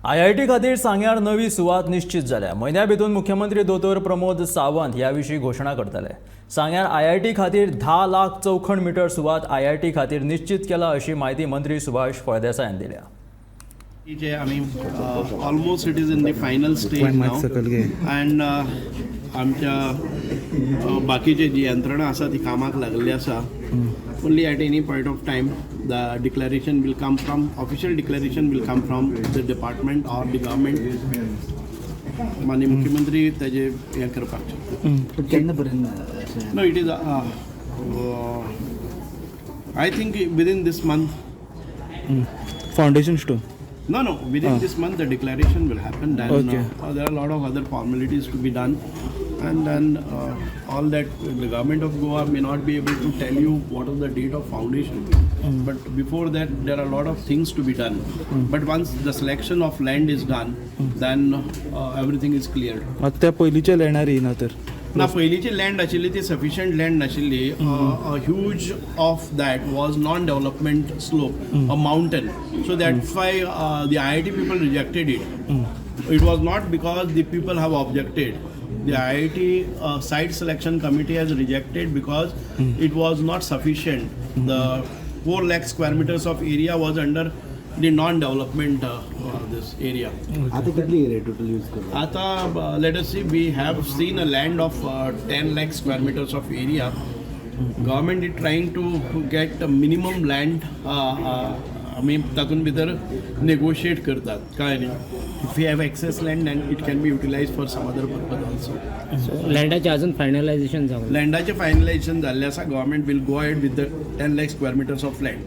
IIT खातीर सांग्यार नवी सुवात निश्चित जाल्या. म्हयन्या भितर मुख्यमंत्री दोतोर प्रमोद सावंत ह्या विशीं घोशणा करतले. सांग्यार आयआयटी खातीर 10 लाख चौखण मिटर सुवात आयआयटी खातीर निश्चित केला, अशी म्हायती मंत्री सुभाष फळदेसायान दिल्या. जे आमी almost it is in the final stage now and आमच्या बाकीचे जी यंत्रणा आसा ती कामाक लागलेली आसा. Only at any point of time the declaration will come from, official declaration will come from the department or the government. माननीय मुख्यमंत्री ताजे हें करपाक शकता. केन्ना पर्यंत? No, it is, I think, within this month. Foundation stone? No, within this month the declaration will happen. Then there are a lot of other formalities to be done. And then all that, the government of Goa may not be able to tell you what is the date of foundation. But before that, there are a lot of things to be done. But once the selection of land is done, then everything is cleared. मात त्या पयलींच्या लँडार येयना तर? ना, पयलींची land आशिल्ली ती sufficient land नाशिल्ली. Huge of that was non development slope, a mountain, so that's why the IIT people rejected it. It was not because the people have objected. The IIT site selection committee has rejected because it was not sufficient. The 4 lakh square meters of area was under the non-development this area. आता कितली area total use करता? आता let us see, we have seen a land of 10 lakh square meters of area. Government is trying to get a minimum land. आमी तातूंत भितर negotiate करतात काय न्ही. If you have excess land and it can be utilize for some other purpose also. लँडाचे अजून finalisation जावंक लँडाचें finalisation जाल्लें आसा. Government will go ahead with the 10 lakh square meters of land.